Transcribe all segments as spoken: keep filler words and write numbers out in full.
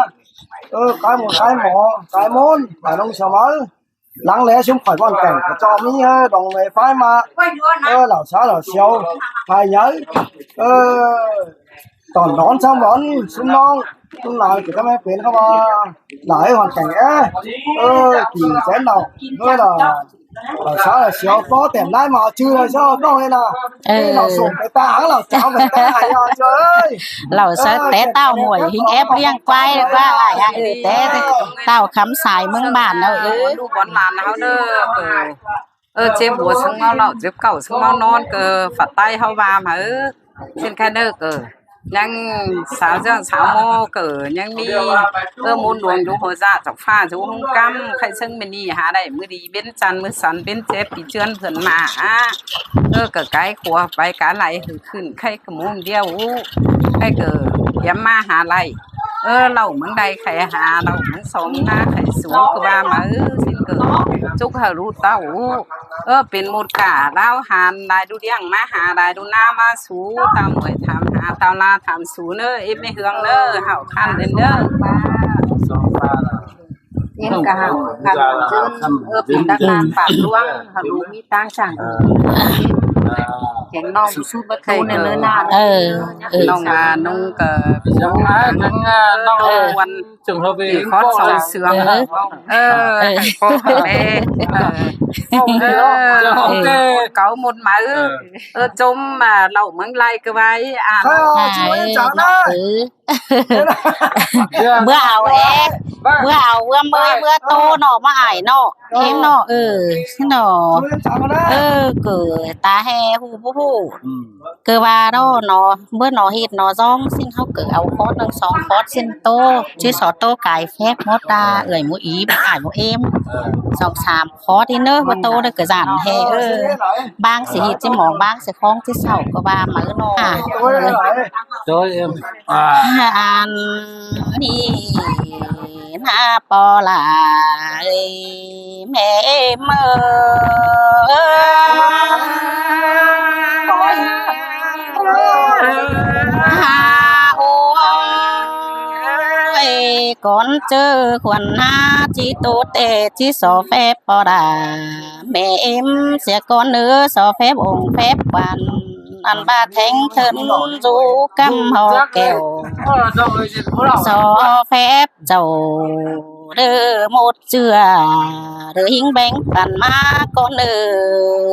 ꞌmá. Ơ, cái môn, cái mỏ, cái môn, phải ꞌnọng sáo máư. Lăng lé ꞌsúm khỏi ꞌvọn kẻng ꞌcọ ꞌchọ ꞌmí, ơ, đỏng lé phái ꞌmá. Ơ, lảu sáo lảu siêu, phải nháư. Ơ, tỏn đón sáo đón, ꞌsúm ꞌnọng, ꞌsúm ꞌnọng, kỉ ꞌcọ ꞌmí pên ꞌcọ ꞌva, lảu ꞌhọt kẻng é. Ơ, kỉ chén đảu, ơ, lảu Lảu sáo lảu siêu ꞌcọ tẻm ꞌlái ꞌmá ꞌchư lảu sáo ꞌnọng ꞌnị ꞌnớ. Ơ. Ê, lảu sủng pay ta háng lảu chảu pay ta hả ꞌnị ꞌchư ơi. Lảu sáư té ꞌtạu ꞌmuôn ꞌhịn ép ꞌliệng ꞌquái ꞌlẹo ꞌva ai ꞌnị. Té ꞌtạu khắm sai ꞌmướng bản ꞌnớ. Ơ, ꞌlụk bón lan ꞌháu ꞌnớ. Ơ, ơ, chếp bua ꞌsướng ꞌmáu lảu, chếp cảu ꞌsướng ꞌmáu ꞌnón, ꞌcọ phả ꞌTáy ꞌháu ꞌva ꞌmá ꞌcọ. ꞌSịn ꞌkhạy ꞌnớ ꞌcọ. ꞌNhắng sáo ꞌdọn sáo ꞌmô ꞌcọ ꞌnhắng ꞌmí, ơ, ꞌmôn luông dú hua ꞌdạk chảu ꞌphạ dú ꞌhung ꞌcắm, ꞌkhạy ꞌsướng ꞌmự ꞌnị hả đảy ꞌmự đi bến chăn ꞌmự săn bến chếp đi ꞌchướn phươn ꞌmá. Ơ, ꞌcọ cái khua pay cá lai hư khửn ꞌkhạy ꞌcọ ꞌmôn điêu. ꞌKhạy ꞌcọ hiêm ꞌmá hả lai. Ơ, lảu ꞌmướng đaư ꞌkhạy hả, lảu ꞌmướng song ꞌná ꞌkhạy sú ꞌcọ ꞌva ꞌmá ꞌcọ. ꞌSịn ꞌcọ chúc hảư ꞌlụk ꞌtạu ꞌcọ, ơ, pên ꞌmôn cả ꞌlao hăn lai đu ꞌliệng ꞌmá hả lai đu ꞌná ꞌmá sú, ꞌtạu muối tham hả, ꞌtạu ꞌla tham sú ꞌnớ, ꞌếm ꞌmí ꞌhướng ꞌnớ, hảư khăn ꞌnớ. ꞌIn ꞌcọ hảư khăn ꞌdơn, ơ, pên đắc lan pạp ꞌluống, hảư ꞌlụk ꞌmí ꞌtáng chắng. Kẻng ꞌnọng sút bát tu ꞌnị ꞌnớ ꞌnớ. Ơ, ơ. ꞌNọng, à, ꞌnọng ꞌcọ, ꞌnọng, à, ꞌnọng, à, ꞌnọng, ơ, ꞌlụk ꞌquan. Trường hợp thì khó sau sướng. Ơ. Ơ, ơ, ơ, ơ, ơ, cáu ꞌmôn máư. Ơ. Ơ, ꞌchôm ꞌmá lảu ꞌmướng lai ꞌcọ ꞌva, à, ơ, ꞌnọng. Ơ, ơ. Báu au é, báu au, báu ꞌmơi, báu ꞌtô ꞌnọ, báu ai ꞌnọ, êm ꞌnọ, ơ, ꞌnọ. Ơ, ꞌcọ ta ꞌhế ꞌhụ báu ꞌhụ. ꞌCọ ꞌva ꞌnọ, ꞌnọ, báu ꞌnọ ꞌhịt ꞌnọ ꞌdọn ꞌsịn ꞌháu ꞌcọ au khót ꞌnưng song khót ꞌsịn ꞌtô, ꞌchí so ꞌtô cai phép ꞌmốt ta, ưới ꞌmú ím, ai ꞌmú êm. Song sam khót ꞌnị ꞌnớ, báu ꞌtô ꞌnớ ꞌcọ dản ꞌhế, ơ. Bang ꞌsị ꞌhịt ꞌchí mong, bang ꞌsị khong ꞌchí sau ꞌcọ ꞌva máư ꞌnọ. À. Rồi em. À. Ăn ꞌnị ꞌna ꞌpo lai. Mẹ mơ. Ôi, con chớ khuôn há, ꞌchí tu tê, ꞌchí so phép ꞌpo đà. Mẹ em sẽ con ơ, so phép ông phép quan. Ăn ba thánh thần du căm hò kẹo. So phép chảu đơ một chưa, đơ hính bánh păn má con ơ,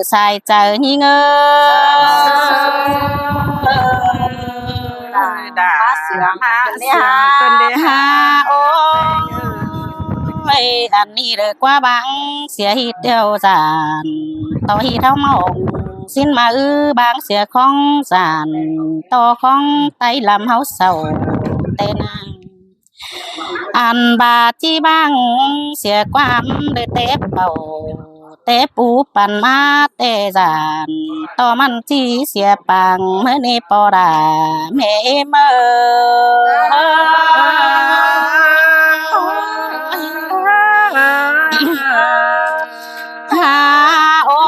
sai chớ nhí ngơ. Đa, đa, đa, ha, ôi, ăn ꞌnị đơ ꞌquá bang, sia hít đeo dản, tỏ hít tháo mỏng. ꞌsịn ꞌmá ư bang sia khong dản, ꞌto khong Tay Lăm ꞌháu sau ꞌtẹ ꞌnáng. Ăn ꞌva ꞌchí bang sia ꞌquám đảy té pảu, té pú păn ꞌmá ꞌtẹ dản, ꞌto ꞌmắn ꞌchí sia pang ꞌmá ꞌnị ꞌpo đa ꞌme ꞌếm ơi. Ha, ôi,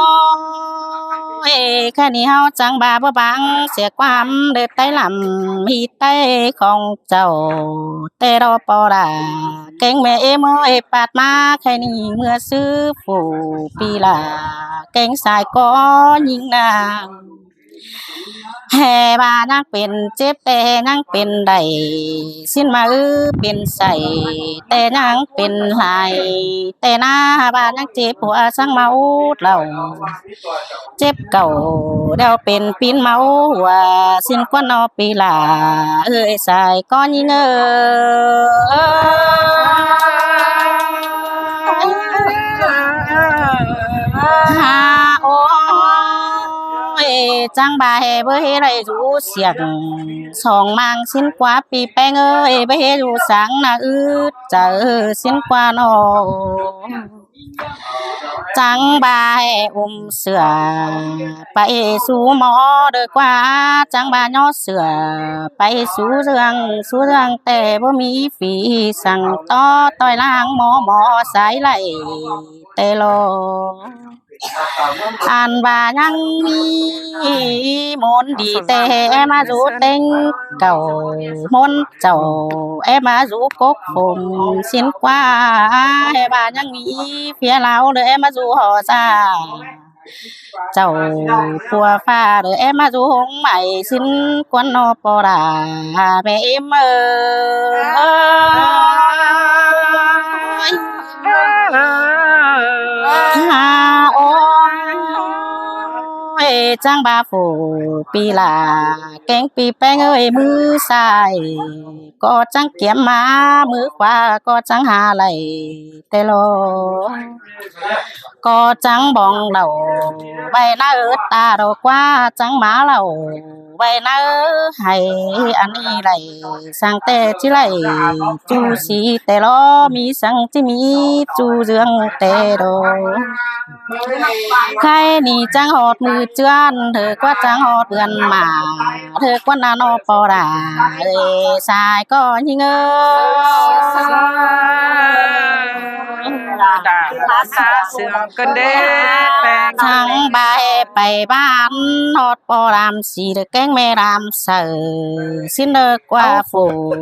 ꞌkhạy ꞌnị ꞌháu chắng ꞌva báu bang sia ꞌquám đảy Tay Lăm ꞌmí Tay khong chảu ꞌtẹ lo ꞌpo đa. Kéng ꞌme ꞌếm ơi, pát ꞌmá ꞌkhạy ꞌnị ꞌmưa ꞌsứ phủ ꞌpi ꞌla, kéng sai ꞌcọ ꞌnhính ꞌnáng. ꞌHê ꞌva ꞌnhắng pên chếp ꞌtẹ ꞌnhắng pên đảy, ꞌsịn ꞌmá ư pên sai ꞌtẹ ꞌnhắng pên lai. ꞌTẹ ꞌná ꞌva ꞌnhắng chếp ꞌhua sắng ꞌmá út lảu, chếp cảu đéo pên pín ꞌmá út ꞌhua. ꞌSịn ꞌquá ꞌnọ ꞌpi ꞌla ơi, sai ꞌcọ ꞌnhính ơi. Ha, ôi, chắng ꞌva ꞌhê báu ꞌhế đảy dú siêng song ꞌmáng ꞌsịn ꞌquá ꞌpi ꞌpéng ơi, báu ꞌhế dú sắng ꞌna ứt chaư ꞌsịn ꞌquá ꞌnọ. Chắng ꞌva ꞌhê ôm sửa pay sú ꞌmo đảy ꞌquá, chắng ꞌva ꞌnhó sửa pay sú ꞌdương, sú ꞌdương ꞌtẹ báu ꞌmí phi săng ꞌto ꞌtoi ꞌláng ꞌmo ꞌmo sai lai ꞌtẹ lo. Ăn ꞌva ꞌnhắng ꞌmí ꞌmôn đi ꞌtẹ ꞌhê ꞌmá dú ꞌtếng cảu, ꞌmôn chảu ꞌhê ꞌmá dú cốc phôm ꞌsịn ꞌquá. ꞌHê ꞌva ꞌnhắng ꞌmí ꞌphía ꞌláo đảy ꞌhê ꞌmá dú hảư da chảu pua ꞌphạ đảy ꞌhê ꞌmá dú ꞌhung ꞌmạy ꞌsịn ꞌquá ꞌnọ ꞌpo đa ꞌme ꞌếm ơi. Ha, ôi, chắng ꞌva phủ ꞌpi ꞌla kéng ꞌpi ꞌpéng ơi, ꞌmứ sai ꞌcọ chắng kiêm ꞌmá, ꞌmứ khua ꞌcọ chắng ha lai ꞌtẹ lo. ꞌCọ chắng bong lảu ꞌvạy ꞌná ứt ta đo ꞌquá, chắng ꞌmá lảu ꞌvạy ꞌná ứt hảư ăn ꞌnị lai, săng ꞌtẹ ꞌchí lai ꞌchu sí ꞌtẹ lo, ꞌmí săng ꞌchí ꞌmí ꞌchu ꞌdương ꞌtẹ đo. ꞌKhạy ꞌnị chắng ꞌhọt ꞌmự ꞌchướn, ꞌhứ ꞌquá chắng ꞌhọt bươn ꞌmá, ꞌhứ ꞌquá ꞌna ꞌnọ ꞌpo đa ơi, sai ꞌcọ ꞌnhính ơi. Chắng ꞌva ꞌhê pay ꞌván ꞌhọt ꞌpo Lam Sí đảy kéng ꞌme Lam Saư, ꞌsịn đảy ꞌquá phủ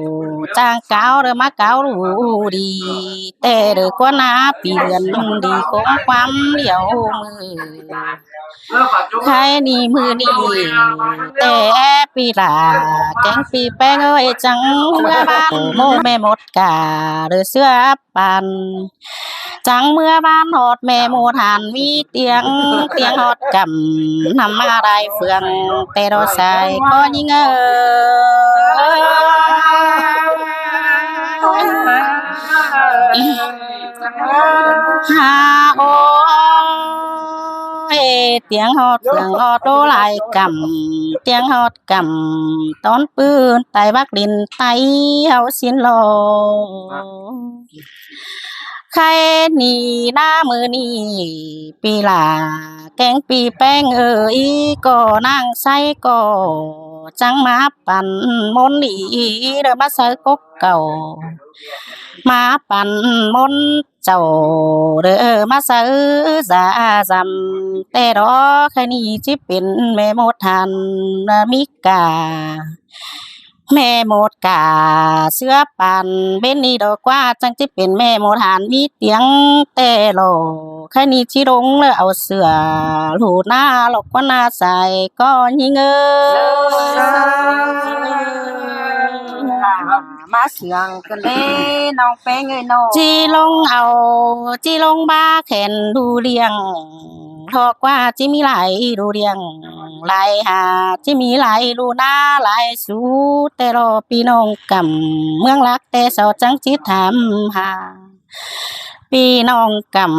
chắng cáo đảy ꞌmá cáo đu đi ꞌtẹ đảy ꞌquá ꞌna ꞌpi bươn đi khốm ꞌquám điêu ꞌmự. ꞌKhạy ꞌnị ꞌmự ꞌnị ꞌtẹ ꞌpi ꞌla kéng ꞌpi ꞌpéng ơi, chắng ꞌmưa ꞌván ꞌmộ ꞌme ꞌmột cả đảy ꞌsứa păn. Chắng ꞌmưa ꞌván ꞌhọt ꞌme ꞌmột hẳn ꞌmí ꞌtiếng, ꞌtiếng ꞌhọt căm ꞌnăm ꞌmá đai phượng ꞌtẹ đo sai ꞌcọ ꞌnhính ơi. Ha, ôi, ꞌtiếng ꞌhọt phượng ꞌhọt đô lai căm, ꞌtiếng ꞌhọt căm tón ꞌpưn tai bắc đin tai ꞌháu ꞌsịn lo. ꞌKhạy ꞌnị ꞌná ꞌmự ꞌnị ꞌpi ꞌla kéng ꞌpi ꞌpéng ơi, ꞌcọ ꞌnáng sai ꞌcọ chắng ꞌmá păn ꞌmôn đi đảy ꞌmá saư cốc cảu, ꞌmá păn ꞌmôn chảu đảy ꞌmá saư da dăm ꞌtẹ đo. ꞌKhạy ꞌnị ꞌchí pên ꞌme ꞌmột hẳn ꞌmí cả, ꞌme ꞌmột cả ꞌsứa păn bên ꞌnị đo ꞌquá, chắng ꞌchí pên ꞌme ꞌmột hẳn ꞌmí ꞌtiếng ꞌtẹ lo. ꞌKhạy ꞌnị ꞌchí đông đảy au sửa ꞌlụk ꞌna lo ꞌquá ꞌna sai ꞌcọ ꞌnhính ơi. ꞌMá sương ꞌcọ ꞌlế ꞌnọng ꞌpéng ơi ꞌnọ. ꞌChí đông au, ꞌchí đông ꞌmá khen đu điêng, ꞌlọ ꞌquá ꞌchí ꞌmí lai đu điêng, lai ha ꞌchí ꞌmí lai đu ꞌna lai sú ꞌtẹ lo ꞌpi ꞌnọng căm ꞌmướng lắc ꞌtẹ sau chắng ꞌchí tham ha. ꞌPi ꞌnọng căm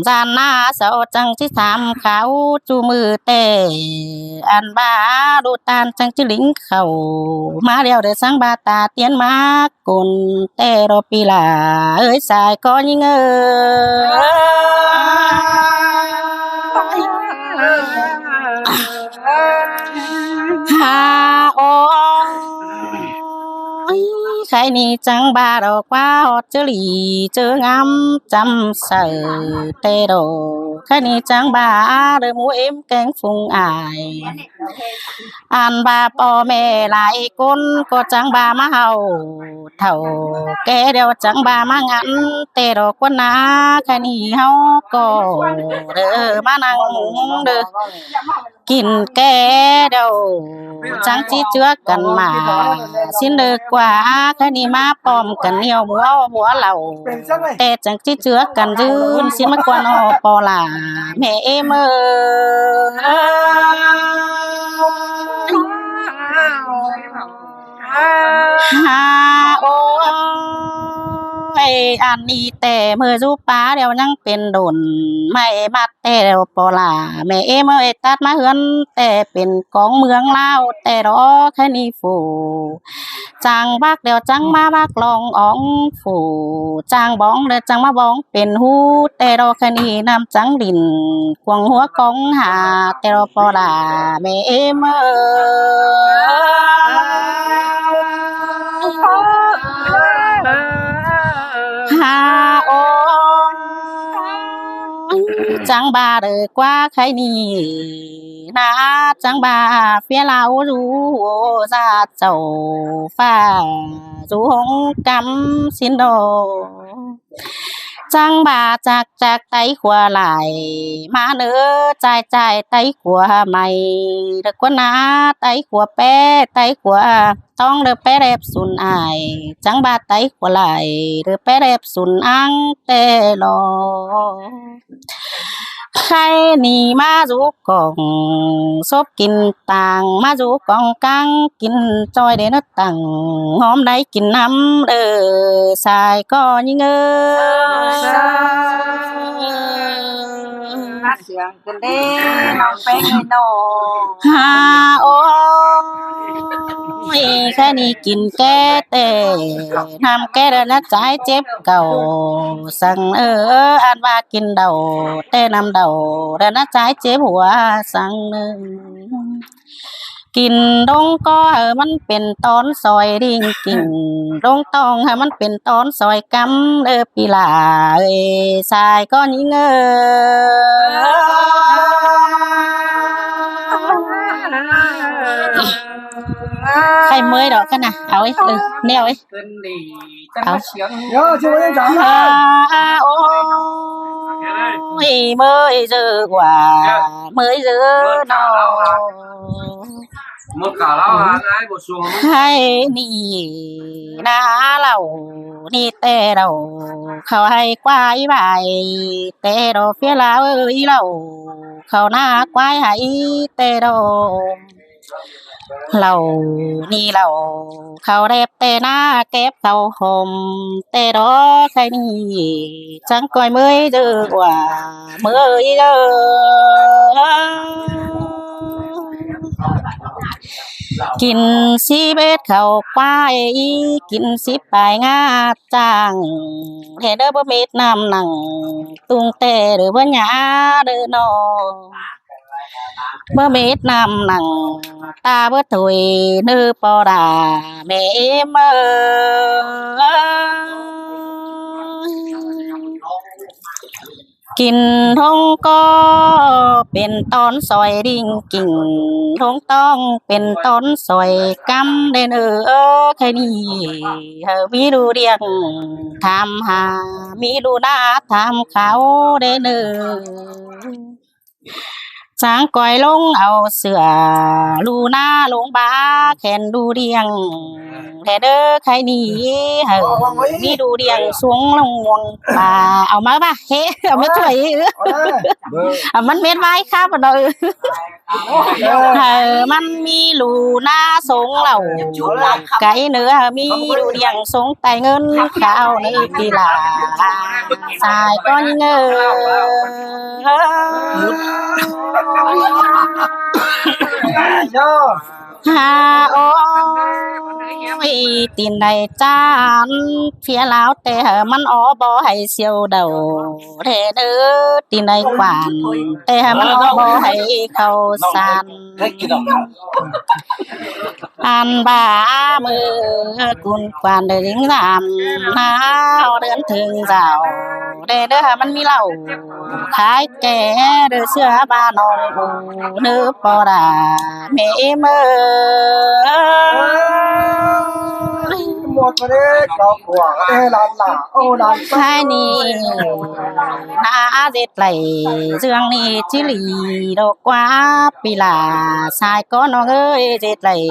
ꞌdan ꞌná sau chắng ꞌchí tham kháo ꞌchu ꞌmự ꞌtẹ, ăn ꞌva ꞌlụk ꞌtan chắng ꞌchí ꞌlính khảu ꞌmá ꞌlẹo đảy chắng ꞌva ta tiên ꞌmá cốn ꞌtẹ ꞌló ꞌpi ꞌla ới sai ꞌcọ ꞌnhính ới. Ha ôi, khay ꞌnị chắng ꞌva ꞌló ꞌquá ꞌhọt ꞌchớ lỉ ꞌchớ ngắm chăm saư ꞌtẹ ꞌló. Khay ꞌnị chắng ꞌva đảy ꞌmú ꞌếm kéng phung ải. Ăn ꞌva ꞌpo ꞌme lai cốn ꞌcọ chắng ꞌva ꞌmá ꞌháu thảu ké ꞌlẹo chắng ꞌva ꞌmá ngắn ꞌtẹ ꞌló ꞌquá ꞌná. Khay ꞌnị ꞌháu ꞌcọ đảy ꞌmá nẳng đảy kin ké ꞌlẹo chắng ꞌchí ꞌchưa căn ꞌmá ꞌsịn đảy ꞌquá. Khay ꞌnị ꞌmá pom căn ꞌnéo búa búa lảu ꞌtẹ chắng ꞌchí ꞌchưa căn dưn ꞌsịn ꞌmá ꞌquá ꞌnọ ꞌpo ꞌla ꞌme ꞌếm ới. Ha ôi, ăn ꞌnị ꞌtẹ ꞌmự dú pá ꞌlẹo ꞌnhắng pên đôn ꞌmạy ꞌmặt ꞌtẹ ꞌló ꞌpo ꞌla ꞌme ꞌếm ới. Tắt ꞌmá ꞌhướn ꞌtẹ pên cóng ꞌmướng ꞌláo ꞌtẹ ꞌló. Khay ꞌnị phủ chang bác ꞌlẹo chắng ꞌmá bác lòng óng, phủ chang bóng ꞌlẹo chắng ꞌmá bóng pên hú ꞌtẹ ꞌló. Khay ꞌnị ꞌnặm chắng đin cuông ꞌhúa cóng ha ꞌtẹ ꞌló ꞌpo ꞌla ꞌme ꞌếm ới. Ha ôi, chắng ꞌva đảy ꞌquá khay ꞌnị ꞌná chắng ꞌva ꞌphía ꞌláo dú ꞌda chảu ꞌphạ dú ꞌhống cắm ꞌsịn ꞌló. Chắng ꞌva chặc chặc tay khua lai ꞌmá ꞌnớ, chai chai tay khua ꞌmạy đảy ꞌquá ꞌná, tay khua ꞌpé tay khua ꞌtóng đảy ꞌpé ꞌlẹp sùn ải. Chắng ꞌva tay khua lai đảy ꞌpé ꞌlẹp sùn áng ꞌtẹ ꞌló. Khay ꞌnị ꞌmá dú cỏng sốp kin tang, ꞌmá dú cỏng cang kin ꞌchoi đảy ꞌnớ tang, ꞌhôm đảy kin ꞌnặm đảy sai ꞌcọ ꞌnhính ới. Sương cơn đế ꞌnọng ꞌpéng ꞌnị ꞌnọ. Ha ôi, khay ꞌnị kin ké ꞌtẹ ꞌnặm ké đảy ꞌnớ chai chếp cảu săng ới. Ăn ꞌva kin đảu ꞌtẹ ꞌnặm đảu đảy ꞌnớ chai chếp hua săng ới. Kin ꞌlống ꞌcó hảư ꞌmắn pên tón soi đinh, kin ꞌlống ꞌtóng hảư ꞌmắn pên tón soi cắm đảy ꞌpi ꞌla ới, sai ꞌcọ ꞌnhính ới. Khay ꞌmới ꞌló căn ꞌnạ, au ới, ơ, ꞌnéo ới. Au. Ơ, ôi, ꞌmới ꞌdớ ꞌquá, ꞌmới ꞌdớ ꞌnọ. Khay ꞌnị ꞌná lảu ꞌnị ꞌtẹ lảu, khảu hảư ꞌquái ꞌvạy ꞌtẹ ꞌló, ꞌphía ꞌláo ới lảu, khảu ꞌná ꞌquái hảư ꞌtẹ ꞌló. Lảu ꞌnị lảu, khảu ꞌlẹp ꞌtẹ ꞌná kép khảu hom ꞌtẹ ꞌló. Khay ꞌnị chắng ꞌcoi ꞌmới ꞌdớ ꞌquá, ꞌmới ꞌdớ. Kin síp ết khảu ꞌquá ới, kin síp pay ꞌngá chang, ꞌlẹo ꞌnớ báu mết ꞌnặm nẳng tung ꞌtẹ đảy báu nhá đảy ꞌnọ. Báu mết ꞌnặm nẳng ta báu thôi ꞌnớ ꞌpo ꞌla ꞌme ꞌếm ới. Kin ꞌlống ꞌcó pên tón soi đinh, kin ꞌlống ꞌtóng pên tón soi cắm đảy ꞌnớ. Khay ꞌnị hảư ꞌmí ꞌlụk ꞌliệng tham ha, ꞌmí ꞌlụk ꞌná tham kháo đảy ꞌnớ. Chắng ꞌcoi ꞌlống au sửa ꞌlụk ꞌná ꞌlống bá khen ꞌlụk ꞌliệng. Đe đơ khay ꞌnị, hảư ꞌmí đu điêng sông lòng muông, à, au ꞌmá ꞌva, hế, au ꞌmá chuối, ư. À, ꞌmắn mết ꞌvái khắp ꞌnớ, ư. Hảư ꞌmắn ꞌmí đu ꞌná sông lảu, khay ꞌnớ hảư ꞌmí đu điêng sông tay ngơn kháo ꞌnớ ꞌpi ꞌla. Sai ꞌcọ ꞌnhính ơi. Ha, ôi, tin đảy chán, phía láo té hảư ꞌmắn ók báu hảư siêu đầu. Đe đơ, tin đảy quản, té hảư ꞌmắn ók báu hảư khảu san. Ăn ba mưa cun quan đới dính giảm, ꞌna ꞌdiến thương dạo. Đe đơ hảư ꞌmắn ꞌmí lảu. Thái kẻ đơ ꞌsứa ba nong u nơ ꞌpo đa mê mơ. Một cái đấy có của cái lan lạ, ô, lan tóc. Thái ꞌnị ꞌna ꞌdệt đảy, ꞌdương ꞌnị ꞌchí lỉ đô ꞌquá ꞌpi ꞌla. Sai ꞌcọ nong ơi, ꞌdệt đảy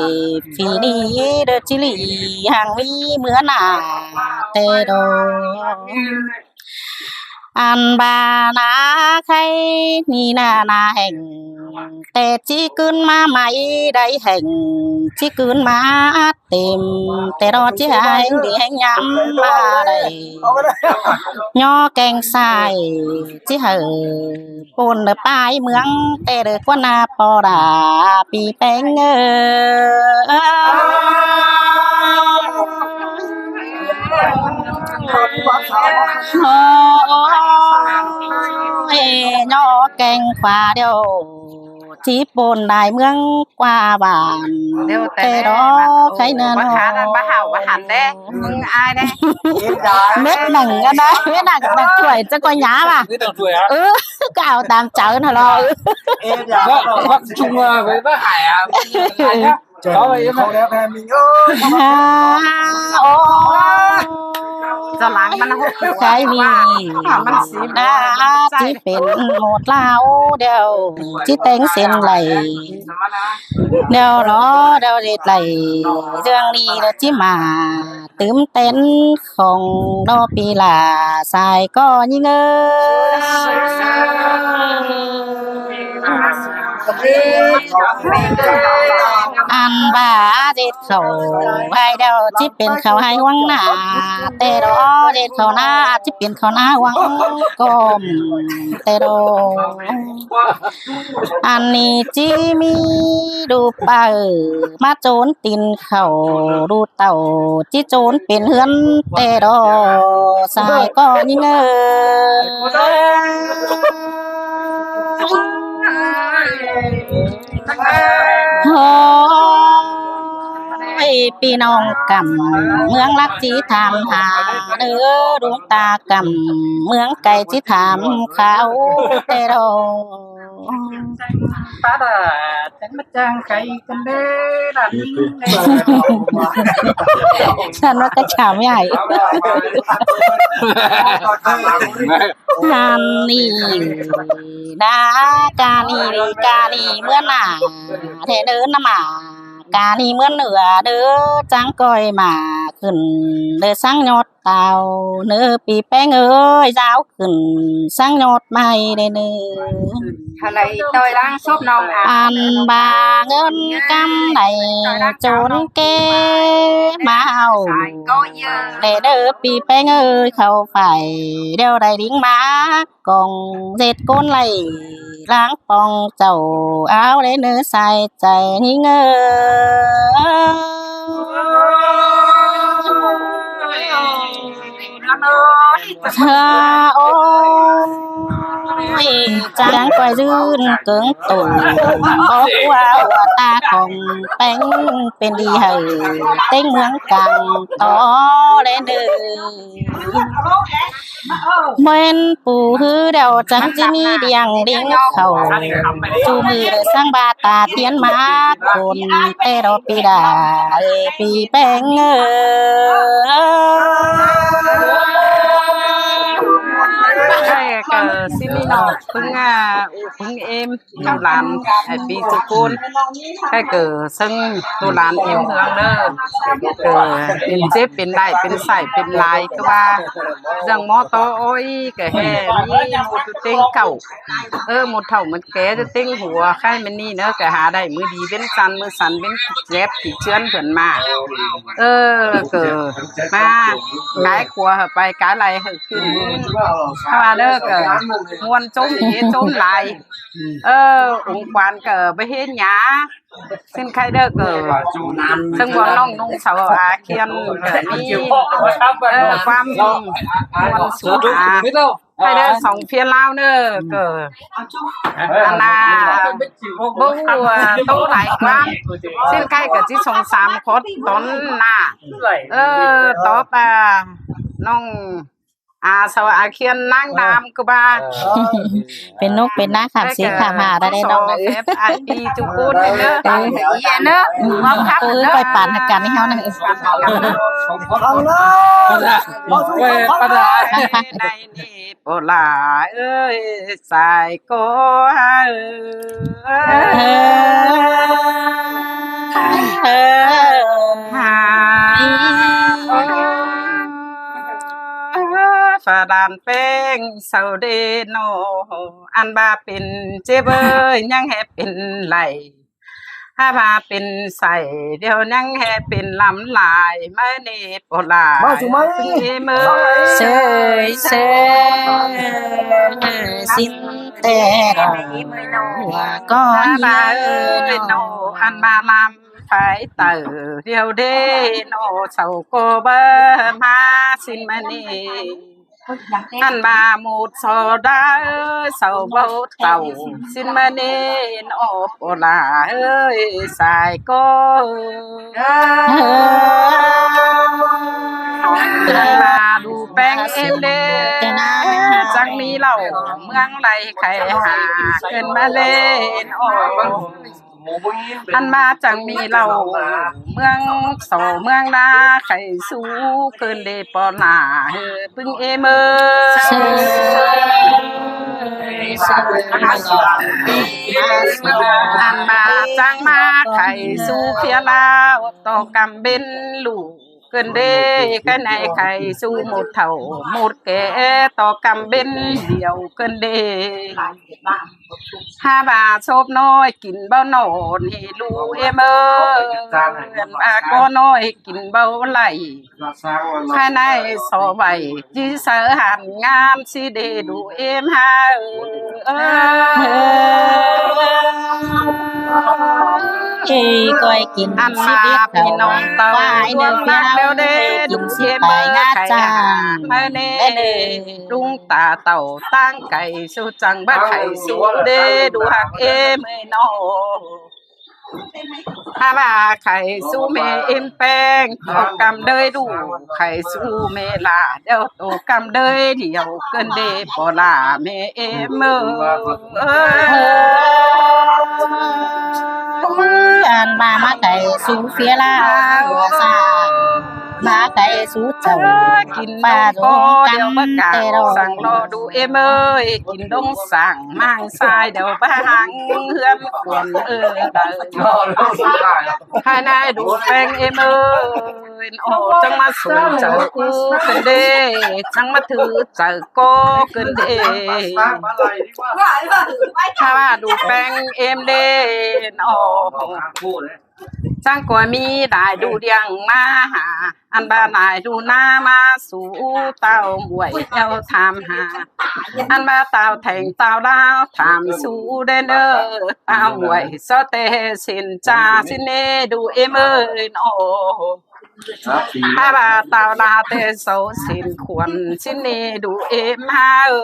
phi ꞌnị đơ ꞌchí lỉ hăng ꞌmí ꞌmứa ꞌna té đô. Ăn ba ꞌna khay ꞌnị ꞌna ꞌna hẻng, té ꞌchí ꞌcứn ꞌmá mai đảy hẻng, ꞌchí ꞌcứn ꞌmá têm, té đô ꞌchí hảư hẻng đi hẻng nhắm ꞌmá đảy. Nho keng sai, ꞌchí hảư pôn đơ pay ꞌmướng, té đơ ꞌquá ꞌna ꞌpo đa ꞌpi Peng ơi. Ôi, nho keng khóa điêu, ꞌchí pôn đai ꞌmướng ꞌquá bản. Té đô khay ꞌnớ ꞌnớ. Mết nẳng ꞌnớ, mết nẳng, nẳng chuối ꞌchớ ꞌcọ nhá ꞌva. Mết nẳng chuối hả? Ừ, ꞌcọ au tam chaư ꞌnớ lo. Ừ. Bắc, Bắc Trung, ờ, với Bắc Hải à? Có vậy mà. Không đẹp hè mình ơi. À, ô. Khay ꞌnị ꞌna ꞌchí pên một láo điêu, ꞌchí téng sên đảy. Điêu lo, điêu ꞌdệt đảy, ꞌdương ꞌnị điêu ꞌchí ꞌmá tứm tén khong đô ꞌpi ꞌla. Sai ꞌcọ ꞌnhính ơi. Ăn ba ꞌdệt khảu ꞌhại điêu ꞌchí pên khảu ꞌhại ꞌhuống ꞌna, té đô ꞌdệt khảu ꞌna ꞌchí pên khảu ꞌna ꞌhuống ꞌcốm, té đô. Ăn ꞌnị ꞌchí ꞌmí đu pay ꞌmá ꞌchốn tin khảu, đu tảu ꞌchí ꞌchốn pên ꞌhướn té đô. Sai ꞌcọ ꞌnhính ơi. Ôi, ꞌpi ꞌnọng ꞌcắm ꞌmướng lắc ꞌchí tham hả, ơ, đu ta ꞌcắm ꞌmướng cay ꞌchí tham kháo té đô. Ta đã tránh mất trang cái con đê là những cái Săn ꞌmá ꞌcá chả ꞌmí ải. Ăn ꞌnị ꞌna ca ꞌnị, ca ꞌnị ꞌmứa ꞌna, té đơ ꞌna ꞌmá, ca ꞌnị ꞌmứa ꞌnưa đơ, chắng ꞌcoi ꞌmá khửn đơ ꞌsáng nhót tao ꞌnớ ꞌpi Peng ơi, dao khửn ꞌsáng nhót mai đê ꞌnớ. Ăn ba ngơn căm đảy ꞌchốn ké ꞌmá au. Đê đơ ꞌpi Peng ơi, khảu phải điêu đảy đính ꞌmá cong ꞌdệt ꞌcốn đảy láng pong chảu ao đê ꞌnớ sai chảu ꞌnhính ơi. Ôi, chắng ꞌcoi dưn cớng tủ, ók ꞌquá ꞌquá ta khong Peng pên đi hảư ꞌtếng ꞌmướng cang tó đen đư. ꞌMuen pú ꞌhứ điêu chắng ꞌchí ꞌmí điêng đính khảu, ꞌchu ꞌmự ꞌsáng ꞌva ta tiên ꞌmá côn té đô ꞌpi đa, ê, ꞌpi Peng ơi. Ơ, ꞌsịn ꞌnị ꞌnọ, ꞌpứng, à, ꞌpứng ꞌếm, ꞌlụk lan, à, ꞌpi ꞌchu ꞌcốn. Khay ꞌcọ ꞌsướng ꞌlụk lan ꞌếm ꞌhướng ꞌnớ. Ơ, pên chếp pên đảy, pên sảy pên lai ꞌcọ ꞌva. ꞌDặng ꞌmo ꞌto ói ꞌcọ ꞌhế ꞌmí ꞌmột ꞌchu ꞌtếng cáu. Ơ, ꞌmột thảu ꞌmột ké ꞌchu ꞌtếng hua, khay ꞌmá ꞌnị ꞌnớ ꞌcọ hả đảy ꞌmự đi ꞌvến săn, ꞌmự săn ꞌvến chếp kỉ ꞌchươn phản ꞌmá. Ơ, ꞌcọ ꞌmá, cai khua hảư pay, cai lai hảư khửn. Hả ꞌva ꞌnớ ꞌcọ ꞌmuôn ꞌchốm ế ꞌchốm lai. Ơ, ung quan ꞌcọ báu ꞌhế nhá. ꞌSịn khay ꞌnớ ꞌcọ ꞌsướng ꞌmuôn ꞌnọng ꞌnung sau a khiên ꞌcọ ꞌmí, ơ, ꞌquám ꞌmuôn sung a. Khay ꞌnớ song ꞌphía ꞌlao ꞌnớ ꞌcọ. Ăn ꞌna, báu, à, ꞌtố lai ꞌquám. ꞌSịn khay ꞌcọ ꞌchí song sam khót tón ꞌnạ. Ơ, tóp, à, ꞌnọng, à, sau a khiên ꞌnáng đam ꞌcọ ꞌva. Pên ꞌnộc pên ꞌná khảm sí khảm hả đa đen ꞌnọng. Ơ, ꞌpi ꞌchu ꞌcốn ꞌnớ. Ơ, ꞌi ꞌnớ. Ư, ꞌcọ ư, ꞌcoi pán hảư căn ꞌnị ꞌháu ꞌnớ. Ăn ꞌnạ. Ơ, ꞌnị ꞌnị ꞌpo ꞌla ơi, sai ꞌcọ ơi. Ơ, ơ, ơ. Hả. Ơ, phả đan ꞌpéng sau đê ꞌnọ, ăn ꞌva pên chếp ơi, ꞌnhắng ꞌhế pên lai. Hả ꞌva pên sảy, điêu ꞌnhắng ꞌhế pên lăm lai, ꞌmá ꞌnị ꞌpo ꞌla. ꞌMá su ꞌmá. ꞌPứng ꞌếm ơi. Sơi, sơi, ꞌsịn ꞌtẹ ꞌnọ, ꞌcọ hả ꞌva ơi ꞌnọ, ăn ꞌva lăm phái tảu, điêu đê ꞌnọ, sau ꞌcọ báu ꞌmá ꞌsịn ꞌmá ꞌnị. Ăn ꞌva ꞌmột so đaư, sau báu tảu, ꞌsịn ꞌmá ꞌnị ꞌnọ, ꞌpo ꞌla ơi, sai ꞌcọ. Ăn ꞌva đu ꞌpéng ꞌếm đê, chắng ꞌmí ꞌlẹo ꞌmướng lai khay hả, ꞌcứn ꞌmá ꞌlế ꞌnọ. Ăn ꞌva chắng ꞌmí ꞌlẹo ꞌmướng so ꞌmướng đa khay su, ꞌcứn đê ꞌpo ꞌla ơi, ꞌpứng ꞌếm ơi. Ăn ꞌva chắng ꞌmá khay su ꞌphía ꞌlao, ꞌto căm bến ꞌlụk ꞌcứn đê, khay ꞌnị khay su ꞌmột thảu ꞌmột ké, ꞌto căm bến điêu ꞌcứn đê. Hả ꞌva sốp ꞌnọi kin báu ꞌnọn ꞌnị ꞌlụk ꞌếm ơi, ăn ꞌva ꞌcọ ꞌnọi kin báu lai. Khay ꞌnị so vảy ꞌchí sáư hẳn ꞌngán ꞌsị đê đu ꞌếm hả ơi. Ơ, ơ, ơ. Ê, ꞌcoi kin ăn ꞌsị ꞌva đét ꞌpi ꞌnọng ꞌtạu ꞌva ai ꞌnớ ꞌpứng ꞌnọng đé kin đu ꞌsị ꞌếm ꞌpai ơi ngá khay chang. Hả ꞌmá ꞌnị. Đé ꞌnị. Đung ta ꞌtạu ꞌtáng khay su chắng báu khay su đé đu ꞌhặc ꞌếm ơi ꞌnọ. Hả ꞌva khay su ꞌmê ꞌếm ꞌpéng, ꞌto căm đơi đu khay su ꞌmê ꞌla, điêu ꞌto căm đơi điêu ꞌcứn đê ꞌpo ꞌla ꞌmê ꞌếm ơi. Ăn ꞌva ꞌmá khay su ꞌphía ꞌlao ꞌva sa, ꞌmá khay su chảu kin ꞌva đông ꞌcọ điêu báu căm ꞌtẹ ꞌlẹo. Săng ꞌlo đu ꞌếm ơi, kin đông săng ꞌmáng sai điêu báu hăng ꞌhướn khuôn ơ đaư. Hả ꞌnị đu ꞌpéng ꞌếm ơi, ơ, chắng ꞌmá su chaư ư ꞌcứn đê, chắng ꞌmá thứ chaư ꞌcọ ꞌcứn đê. Hả ꞌva đu ꞌpéng ꞌếm đê ꞌnọ. Chắng ꞌcọ ꞌmí lai đu điêng ꞌmá hả, ăn ꞌva lai đu ꞌná ꞌmá su ꞌtạu muối ꞌlẹo tham hả. Ăn ꞌva ꞌtạu thẻng ꞌtạu đao tham su đé ꞌnớ, ꞌtạu muối so ꞌtẹ sên cha ꞌsịn ꞌnị đu ꞌếm ơi ꞌnọ. Hả ꞌva ꞌtạu đao ꞌtẹ so sên khuôn ꞌsịn ꞌnị đu ꞌếm hả ơi.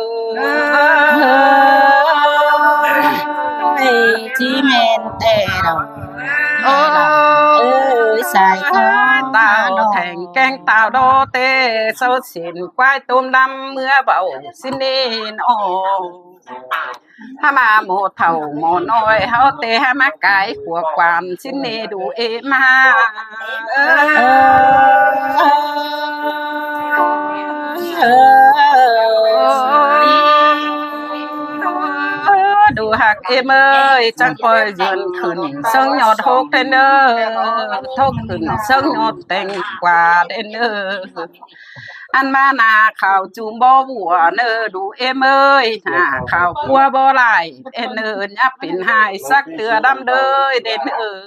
Ê, ꞌchí ꞌmen ꞌtẹ ꞌlẹo. Ơ, ơi, sai ꞌcọ. ꞌTạu thẻng kéng ꞌtạu đo ꞌtẹ so sên ꞌquái tôm đăm ꞌmứa báu ꞌsịn ꞌnị ꞌnọ. Hả ꞌmá ꞌmo thảu ꞌmo ꞌnọi ꞌháu ꞌtẹ hả ꞌmá cai khua quan ꞌsịn ꞌnị đu ꞌếm hả. Ơ, ơ, ơ, ơ. Êm ơi, chắc ꞌpọi dươn khửn ꞌsướng ꞌnhọt ꞌhốc đé ꞌnớ, ꞌhốc khửn ꞌsướng ꞌnhọt tẻng ꞌquá đé ꞌnớ. Ăn ꞌmá nả khảu ꞌchum bók ꞌvua ꞌnớ, đu êm ơi, nả khảu ꞌpúa bók lai đé ꞌnớ, ꞌnhá pên ꞌhại sắc ꞌtưa đăm đơi đé ꞌnớ.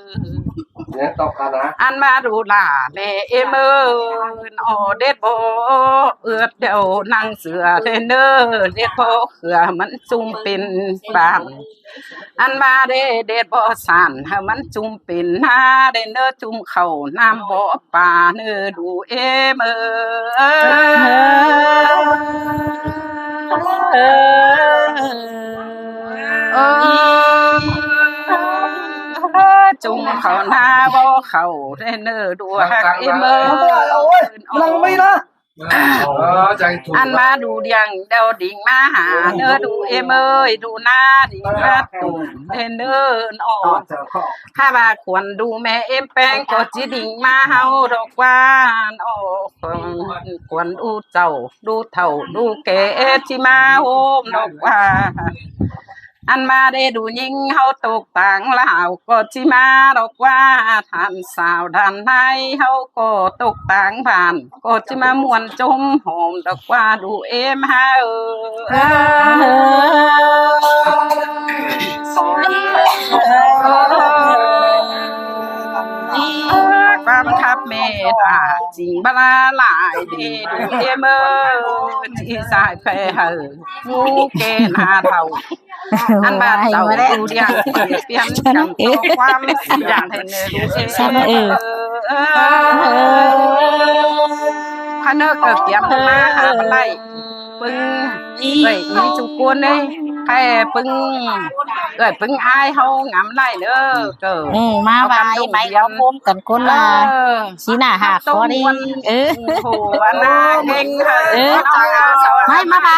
Ăn ꞌmá đu lả ꞌmẹ êm ơi, ꞌnọ đét bók ướt đeo ꞌnăng sửa đé ꞌnớ, đét bók khửa ꞌmắn ꞌchum pên bản. Ăn ꞌmá đét, đét bók sản hảư ꞌmắn ꞌchum pên ꞌná đé ꞌnớ, ꞌchum khảu ꞌnặm bók pá ꞌnớ, đu êm ơi. Ơ, ơ, ơ, ꞌchum khảu ꞌná bók khảu đé ꞌnớ, đu hák êm ơi. Ăn ꞌmá đu điêng đeo đinh ꞌmá hả ꞌnớ, đu êm ơi, đu ꞌná đinh ꞌmá tủm đé ꞌnớ ꞌnọ. Hák ꞌva khuôn đu ꞌmẹ êm ꞌpéng ꞌcọ ꞌchí đinh ꞌmá ꞌháu đọc ꞌva ꞌnọ. Khuôn đu chảu, đu thảu, đu ké ꞌchí ꞌmá ꞌhôm đọc ꞌva. Ăn ꞌmá đé đu ꞌnhính ꞌháu tốc táng ꞌlẹo ꞌcọ ꞌchí ꞌmá đọc ꞌva. Than sao than ꞌnái ꞌháu ꞌcọ tốc táng bản ꞌcọ ꞌchí ꞌmá ꞌmuôn ꞌchốm hom đọc ꞌva, đu êm ha ơ. ꞌQuám khắp ꞌmẹ ta chính bá lai đé đu êm ơi, ꞌchí sai phe hảư ꞌngú ké ꞌná thảu. Ăn ꞌva chảu đu điêng piến căn tô ꞌquám săng đé ꞌnớ. Săng ư. Khá ꞌnớ ꞌcọ kiêm ꞌmá hả bá lai. ꞌPứng ꞌlới ꞌmí ꞌchu ꞌcốn ꞌnị, khay ꞌpứng ꞌlới ꞌpứng ải ꞌháu ngắm lai ꞌnớ ꞌcọ. Ừ, ꞌmá ꞌva ꞌmạy ꞌháu ꞌpôm căn ꞌcốn là. Ơ. Xí nả hả khó đi. Ơ. Hô, ăn ꞌná kéng. Ơ. ꞌMạy ꞌmá ꞌva.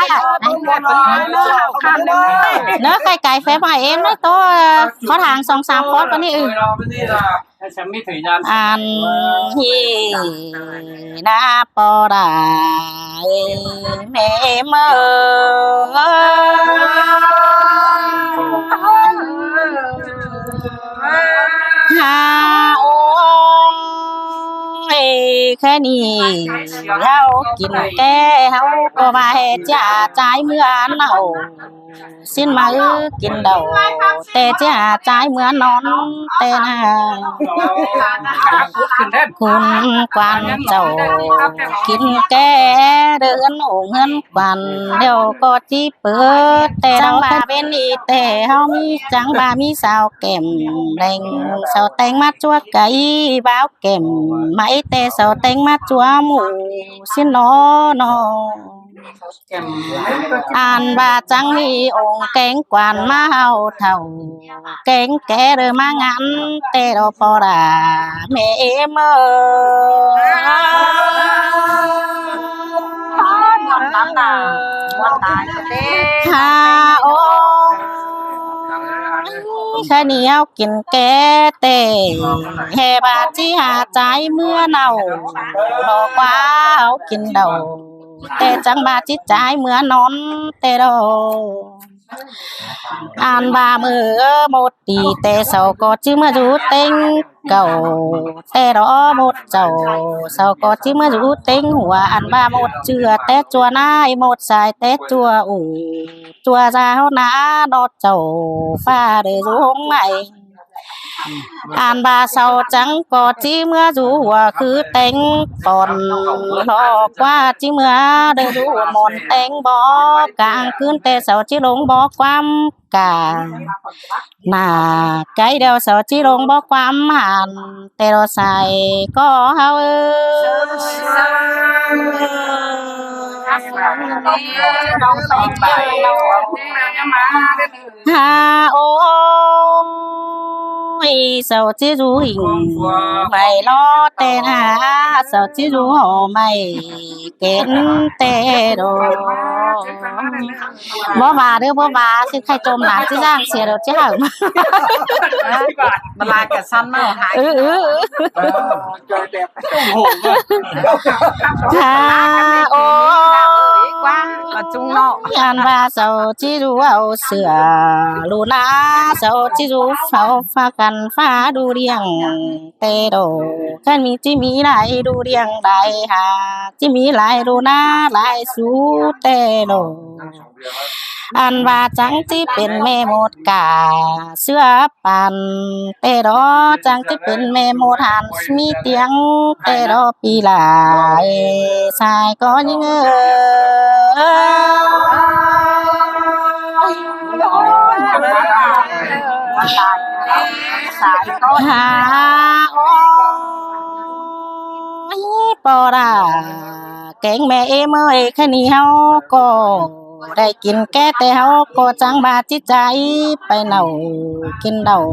ꞌNớ khay cải phép ꞌmạy êm ꞌnớ tô, ơ, khó tháng song sam khó ꞌcọ ꞌnị. Ừ. Ăn hi ꞌná ꞌpo đa ꞌmẹ ꞌmớ. Hả ôi, ké ꞌnị ꞌháu kin ké ꞌháu ꞌcọ ꞌva ꞌhế ꞌchạ ꞌchái ꞌmứa ꞌnặn ꞌnọ. Sín ꞌmá ư kin đaư, té ꞌchạ ꞌchái ꞌmứa ꞌnọn té ꞌnớ. Khun quan chảu kin ké đươn ủng ꞌhướn quan ꞌlẹo ꞌcọ ꞌchí pớt té ꞌlẹo. Chắng ꞌva ꞌvến ꞌnị té ꞌháu ꞌmí chắng ꞌva ꞌmí sao kẻm đeng, sao téng ꞌmá ꞌchua cáy, báu kẻm ꞌmạy té sao téng ꞌmá ꞌchua mủ sín ꞌnọ ꞌnọ. Ăn ꞌva chắng ꞌmí ủng kéng quan ꞌmá ꞌháu thảu, kéng ké đơ ꞌmá ngắn té ꞌlẹo ꞌpo đa ꞌmẹ ꞌmớ. Hả ôi, ké ꞌnị ꞌháu kin ké té ꞌhế ꞌva ꞌchí hả ꞌchái ꞌmứa ꞌnặn ꞌnọ, ꞌquá ꞌháu kin đaư. Té chắng ꞌva ꞌchí ꞌchái ꞌmứa ꞌnọn té ꞌlẹo. Ăn ꞌva ꞌmự ꞌmột đi té sau ꞌcọ ꞌchí ꞌmứa dú ꞌtếng cảu té ꞌlẹo ꞌmột chảu, sau ꞌcọ ꞌchí ꞌmứa dú ꞌtếng hua. Ăn ꞌva ꞌmột ꞌchưa té ꞌchua ꞌnái, ꞌmột sai té ꞌchua ủ, ꞌchua da ꞌháu ꞌná ꞌnọ chảu, ꞌva đảy dú ꞌhốm ꞌmạy. Ăn ꞌva sau chắng ꞌcọ ꞌchí ꞌmứa dú hua khứ ꞌtếng pon ꞌlẹo, ꞌquá ꞌchí ꞌmứa đảy dú hua ꞌmôn ꞌtếng bók cang ꞌcứn té sau ꞌchí ꞌlống bók ꞌquám ca. Nả cáy ꞌlẹo sau ꞌchí ꞌlống bók ꞌquám hẳn té ꞌlẹo sai ꞌcọ ꞌháu ơi. Hả ôi, sau ꞌchí dú ꞌhịnh ꞌmạy ꞌló té ꞌnớ, sau ꞌchí dú hảư ꞌmạy kén té ꞌlẹo. Báu ꞌva đé, báu ꞌva, ꞌchí khay ꞌchôm ꞌnán ꞌchí ꞌdáng sia ꞌlẹo ꞌchí hảư. Báu lai cả săn ꞌmá hả. Ừ, ừ, ừ. Hả ôi. Ăn ꞌva sau ꞌchí dú au sửa, ꞌlụk ꞌná sau ꞌchí dú sau ꞌphạ căn ꞌphạ đu điêng ꞌtẹ đó. Khăn ꞌmí ꞌchí ꞌmí lai đu điêng lai hả, ꞌchí ꞌmí lai ꞌlụk ꞌná lai sú ꞌtẹ đó. Ăn ꞌva chắng ꞌchí pên ꞌme ꞌmột cả ꞌsứa păn ꞌtẹ đó, chắng ꞌchí pên ꞌme ꞌmột hẳn ꞌmí tiếng ꞌtẹ đó pi lai sai ꞌcọ ꞌnhính ơi. Hả, ôi, ꞌpo đa kéng ꞌme ꞌếm ơi, khăn ꞌnị ꞌháu ꞌcọ đảy kin ké ꞌtẹ ꞌháu ꞌcọ chắng ꞌva ꞌchí ꞌchái pay nảu kin đảu,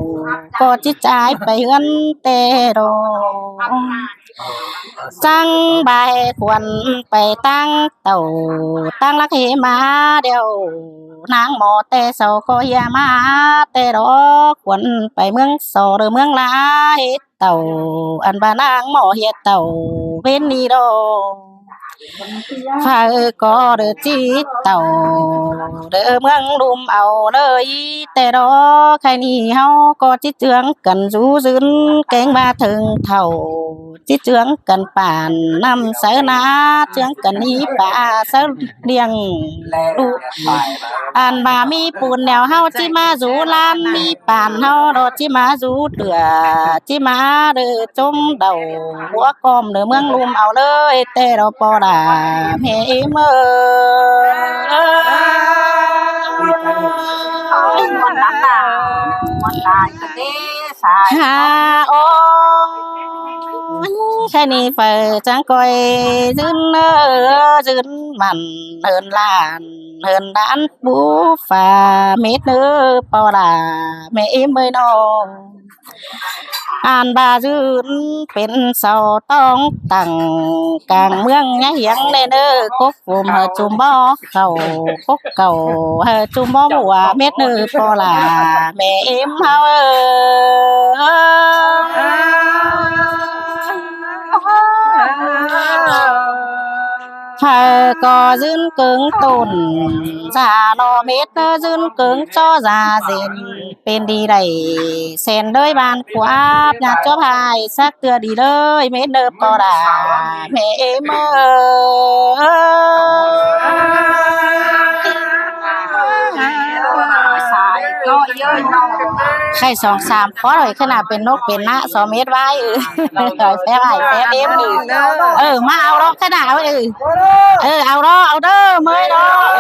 ꞌcọ ꞌchí ꞌchái pay ꞌhướn ꞌtẹ đó. Chắng ꞌva ꞌhê khuôn pay ꞌtáng tảu ꞌtáng lắc ꞌhê ꞌmá điêu, ꞌnáng ꞌmo ꞌtẹ sau ꞌcọ ꞌhiạk ꞌmá ꞌtẹ đó, khuôn pay ꞌmướng so ꞌlớ ꞌmướng ꞌlạ ꞌhê tảu, ăn ꞌva ꞌnáng ꞌmo ꞌhiạk tảu ꞌvến ꞌnị đó. Phaư ꞌcọ đơ ꞌchí tảu đơ ꞌmướng ꞌlum au ꞌlới ꞌtẹ đó, khăn ꞌnị ꞌháu ꞌcọ ꞌchí ꞌchương căn dú dưn kéng ꞌva thơng thảu, ꞌchí ꞌchương căn pản ꞌnặm sáư ꞌná, ꞌchương căn ꞌnị pả sáư điêng ꞌlụk. Ăn ꞌva ꞌmí pun nẻo ꞌháu ꞌchí ꞌmá dú ꞌlán, ꞌmí pản ꞌháu đó ꞌchí ꞌmá dú tửa, ꞌchí ꞌmá đơ ꞌchốm đảu hua ꞌcom đơ ꞌmướng ꞌlum au ꞌlới ꞌtẹ đó ꞌpo đa ꞌme ꞌếm ơi. Hả, ôi, khăn ꞌnị phaư chắng ꞌcoi dưn ơ, dưn mẳn ꞌhướn ꞌlạ ꞌhướn ꞌlạ bú phả mết ơ ꞌpo đa ꞌme ꞌếm ơi nó. Ăn ꞌva dưn pên sau tong tẳng cang ꞌmướng ꞌnhá hiếng ꞌnê ơ, cốc phôm hảư ꞌchum bók khảu, cốc khảu hảư ꞌchum bók ꞌmua mết ơ ꞌpo đa ꞌme ꞌếm ꞌháu ơi. Phaư ꞌcọ dưn cớng tôn da lo mết ơ, dưn cớng ꞌchó da ꞌdệt pên đi đảy sen ꞌlới ꞌvan khua ꞌnhá chóp ꞌhại sắc ꞌtưa đi ꞌlới mết ơ ꞌpo đa ꞌme ꞌếm ơi. Khay song sam khót ꞌhọi khăn ꞌnạ pên nốc pên ꞌná so mết ꞌvái. Ơ, phép ải phép ꞌếm ư. Ơ, ꞌmá au ꞌló khăn ꞌnạ ơi. Ơ, au ꞌló, au đơ ꞌmơi ꞌló.